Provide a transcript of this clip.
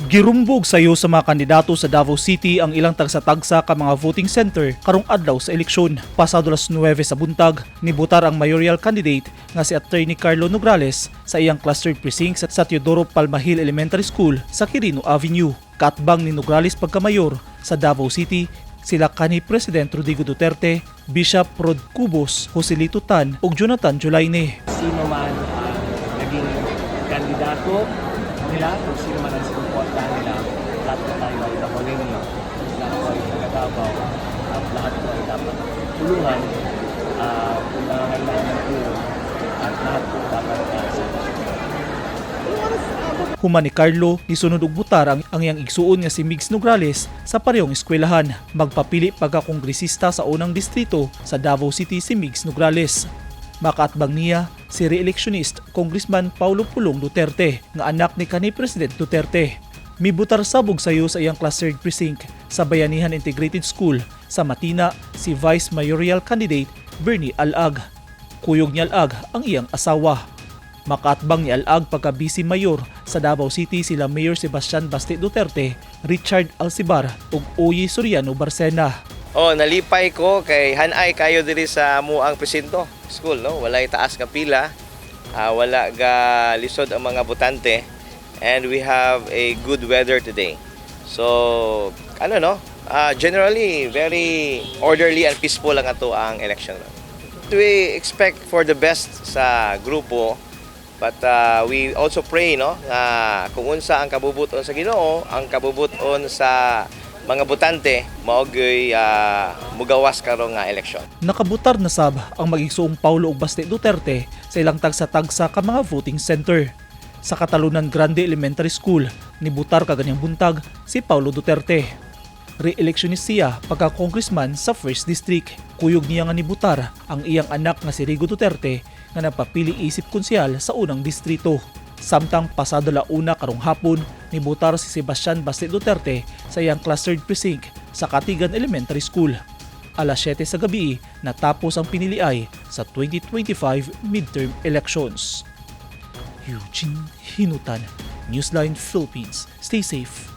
Girumbog sayo sa mga kandidato sa Davao City ang ilang tagsa-tagsa ka mga voting center karong adlaw sa eleksyon. Pasado las 9 sa buntag, nibutar ang mayoral candidate nga si Attorney Carlo Nograles sa iyang clustered precinct sa Teodoro Palmahil Elementary School sa Quirino Avenue. Kaatbang ni Nograles pagkamayor sa Davao City sila kanhi President Rodrigo Duterte, Bishop Rod Cubos, Joselito Tan ug Jonathan Julaine. Sino man ang naging kandidato nila, kung sino man ang sinuportahan nila, lahat po tayo ay Dabawenyo, lahat po ay taga Davao, at lahat po ay dapat tulungan kung nangangailangan ng tulong, at lahat po dapat Human ni Carlo, nisunod og butar ang iyang igsuon nga si Migs Nograles sa parehong eskwelahan. Magpapili pagka-kongresista sa unang distrito sa Davao City si Migs Nograles. Makaatbang niya si re-electionist Congressman Paulo Pulong Duterte nga anak ni kanhi President Duterte. Mibutar sabog sayo sa iyang clustered precinct sa Bayanihan Integrated School sa Matina si Vice Mayoral Candidate Bernie Al-ag. Kuyog ni Al-ag ang iyang asawa. Makaatbang ni Al-ag pagka vice mayor sa Davao City sila Mayor Sebastian Baste Duterte, Richard Alcibar ug Oye Soriano Barcena. Oh, nalipay ko kay hanay kayo diri sa amuang presinto school, no? Walay taas nga pila. Wala ga lisod ang mga botante and we have a good weather today. So, ano, no? Generally very orderly and peaceful ang ato ang election. We expect for the best sa grupo, but we also pray, no, nga kung unsa ang kabubuton sa Ginoo, ang kabubuton sa mga botante, mao gyoy mugawas karon nga eleksyon. Nakabutar na sab ang mag-igsuong Paulo ug Baste Duterte sa ilang tagsa-tagsa ka mga voting center. Sa Catalunan Grande Elementary School, nibutar kaganyang buntag si Paulo Duterte. Re-electionist siya pagka-congressman sa 1st District. Kuyog niya nga nibutar ang iyang anak nga si Rigo Duterte nga napapili isip konsehal sa unang distrito. Samtang pasado la una karong hapon, nibutar si Sebastian Baste Duterte sa iyang clustered precinct sa Katigan Elementary School. Alas 7 sa gabi, natapos ang piniliay sa 2025 midterm elections. Eugene Hinutan, Newsline Philippines. Stay safe.